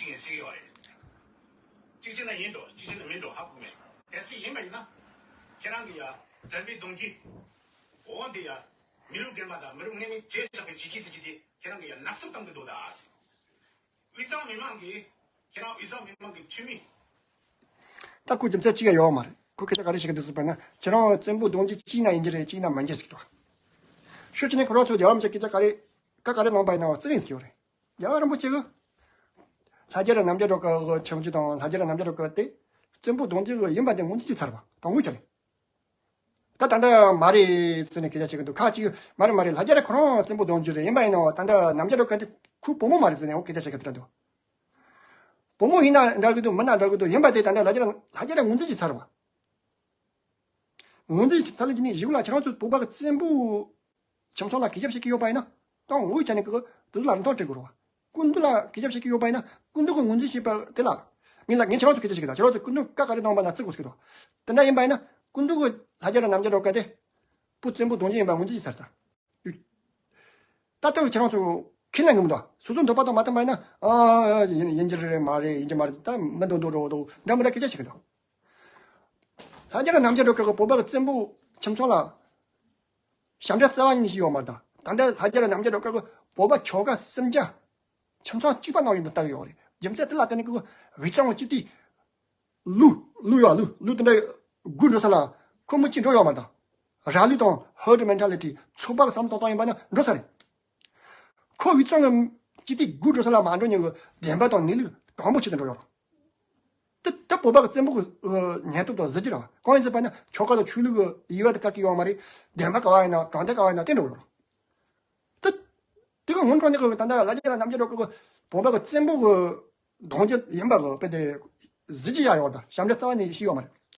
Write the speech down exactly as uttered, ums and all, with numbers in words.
ཡིན་ཟེར་གྱི་ཡོད་རེད། གཅིག་བྱས་ན་ཡིན་འགྲོ། གཅིག་བྱས་ན་མིན་འགྲོ། ཧ་གོ་མེད། གལ་སྲིད་ཡིན་པ་ཡིན་ན། ཁྱེད་རང་གི་ཡ་བཙན་པོའི་གདུང་རྒྱུད། འོ་འདི་ཡ། མི་རབས་རྒན་པ་དང་མི་རབས་སྔོན་མའི་བྱས་བཞག་པའི་བྱེད་ཀྱི་དེ་གྱིས་དེ་ཁྱེད་རང་གི་ཡ་ནག་སུབ་བཏང་གི་འདུག་ད། དབུས་གཙང་མི་མང་གི། ཁྱེད་རང་དབུས་གཙང་མི་མང་གི་འཐུས་མི། ད་ཁོ་རྒྱུ་མཚན་གཅིག་ཡང་ཡོད་མ་རེད། ཁོ་སྐད་ཆ་ག་རེ་བཤད་ཀྱི་འདུག་ཟེར་བ་ན། ཁྱེད་རང་བཙན་པོ་གདུང་རྒྱུད་གཅིག་ན་ཡིན་གྱི་རེད། གཅིག་ན་མ་ཡིན་གྱི་ཟེར་གྱི་འདུག་ཤོད་ཀྱི་ནས་ཁོ་རང་ཚོ་རྒྱལ་བ་རིན་པོ་ཆེ་སྐད་ཆ་ག་རེ། བཀའ་ག་རེ་གནང་པ་ཡིན་ནའང་རྩི་རིན་ཟེར་གྱི་ཡོད་རེད། རྒྱལ་བ་རིན་པོ་ཆེ་གིས་ལྷ་རྒྱལ་ར་རྣམ་རྒྱལ་སྒྲོལ་དཀར་གྱི་ཁྱིམ་རྒྱུད་དང་ལྷ་རྒྱལ་ར་རྣམ་རྒྱལ་སྒྲོལ་དཀར་དེ་བཙན་པོ་གདུང་རྒྱུད་ཀྱི་ཡིན་པ་དེ་ངོས་འཛིན་བྱས་ཚར་བ་དང་ངོས་ཀྱི་རེད། ད་ད་ལྟ་མ་རེད་ཟེར་ནས་སྐད་ཆ་བཤད་ཀྱི་འདུག་ཁ་ཅིག་མ་རེད་མ་རེད། ལྷ་རྒྱལ་ར་ཁོ་རང་བཙན་པོ་གདུང་རྒྱུད་རེད། ཡིན་པ་ཡིན་ནའང་ད་ལྟ་རྣམ་རྒྱལ་སྒྲོལ་དཀར་དེ་ཁོའི་བུ་མོ་མ་རེད་ཟེར་ནས་འོ་སྐད་ཆ་བཤད་ཀྱི་འདུག་བུ་མོ་ཡིན་ན་འདྲ་གི་འདུག་མིན་ན་འདྲ་གི་འདུག་ཡིན་པ་དེ་ད་ལྟ་ལྷ་རྒྱལ་ར་ལྷ་རྒྱལ་ར་ངོས་འཛིན་བྱས་ཚར་བ། ངོས་འཛིན་བྱས་ཚར་ལ་ཅི་ནས་གཞིགས་ལ་ཁྱེད་རང་ཚོ་བོད་པ་གི་བཙན་པོ་ཁྱིམ་ཚང་ལ་གུས་ཞབས་བྱེད་ཀྱི་ཡོད་པ་ཡིན་ན། ད་ངོས་བྱས་ནས་ཀྱི་དེ་ཚོ་ལ་རིན་ཐང་སྤྲད་དགོས་རེད་བ། སྐུ་མདུན་ལ་གུས་ཞབས་བྱེད་ཀྱི་ཡོད་པ་ཡིན་ན་སྐུ་མདུན་གྱིས་ངོས་འཛིན་བྱས་པ་དེ་ལ། ངས་ལ་ངས་ཁྱེད་རང་ཚོ་སྐད་ཆ་བཤད་ཀྱི་ད། ཁྱེད་རང་ཚོ་སྐུ་མདུན་བཀའ་ག་རེ་གནང་པ་ན་བརྩི་དགོས་ཟེར་གྱི་འདུག་དེ་འདྲ་ཡིན་པ་ཡིན་ན་སྐུ་མདུན་གྱིས་ལྷ་རྒྱལ་ར་རྣམ་རྒྱལ་སྒྲོལ་དཀར་དེ་བུ་བཙན་པོ་གདུང་རྒྱུད་ཡིན་པ་ངོས་འཛིན་བྱས་ཚར་ད། ད་ལྟ་བུ་ཁྱེད་རང་ཚོ་ཁས་ལེན་གྱི་མི་འདུག་སོ་སོའི་འདོད་པ་དང་མ་མཐུན་པ་ཡིན་ན། ཨ་ཡིན་ཡིན་གྱི་རེད་མ་རེད། ཡིན་གྱི་མ་རེད། ད་མི་འདུག་འདུག་རོགས་འདུག་འདྲ་མི་འདྲ་སྐད་ཆ་བཤད་ཀྱི་འདུག་ལྷ་རྒྱལ་ར་རྣམ་རྒྱལ་སྒྲོལ་དཀར་གྱིས་བོད་པ་གི་བཙན་པོ་ཁྱིམ་ཚང་ལ་ཞབས་འདྲེན་རྩ་བ་ཉིད་ནས་བྱས་ཡོད་མ་རེད་ད། ད་ལྟ་ལྷ་རྒྱལ་ར་རྣམ་རྒྱལ་སྒྲོལ་དཀར་གྱིས་བོད་པ་ཆོལ་ཁ་སུམ་བརྒྱ་ཁྱིམ་ཚང་གཅིག་པ་གནང་ཡོད་འདུག་ལྟ་གི་ཡོད་རེད། རྒྱུ་མཚན་དེ་ལ་བརྟེན་ནས་ཀྱི་དབུས་གཙང་གི་སྤྱི་འཐུས་ལུག་ལུག་ཡོད་ལུག་ལུག་དེ་འདྲ་དགུ་འགྲོ་ས་ལ་ཁོ་མི་གཅིག་འགྲོ་ཡོད་མ་རེད་ད། ར་ལུག་དང་ཧར་ཌི་མེན་ཊ་ལི་ཊི་ཚོགས་པ་གི་བསམ་བློ་བཏང་ཡིན་པ་ན་འགྲོ་ས་རེད། ཁོ་དབུས་གཙང་གི་སྤྱི་འཐུས་དགུ་འགྲོ་ས་ལ་མ་འགྲོ་མཁན་གྱི་བདེན་པ་དང་གནས་ལུགས་དྲང་པོ་བྱས་ཏེ་འགྲོ་ཡོད་རེད། དེ་དེ་བོད་པ་གི་བཙན་པོ་གི་ཉེན་སྟོབས་དང་གཟི་བརྗིད་རེད་བ། གང་ཡིན་ཟེར་བ་ན་ཆོལ་ཁ་དང་ཆོས་ལུགས་ཀྱི་དབྱེ་བ་དེ་བཀར་གྱི་ཡོད་མ་རེད། བདེན་པ་ག་བ་ཡིན་ན་དྲང་བདེན་ག་བ་ཡིན་ན་དེ་འགྲོ་ཡོད་རེད། དེ་དེ་ག་ངོ་སྤྲོད་ནས་གི་ད་ལྟ་ལྷ་རྒྱལ་ར་རྣམ་རྒྱལ་སྒྲོལ་དཀར་གི་བོད་པ་གི་བཙན་པོ་གི་གདུང་རྒྱུད་ཡིན་པ་གི་དཔེ་དེ་གཟི་བརྗིད་ཡ་ཡོད་ད། ཞབས་འདྲེན་རྩ་བ་ནས་བྱས་ཡོད་མ་རེད།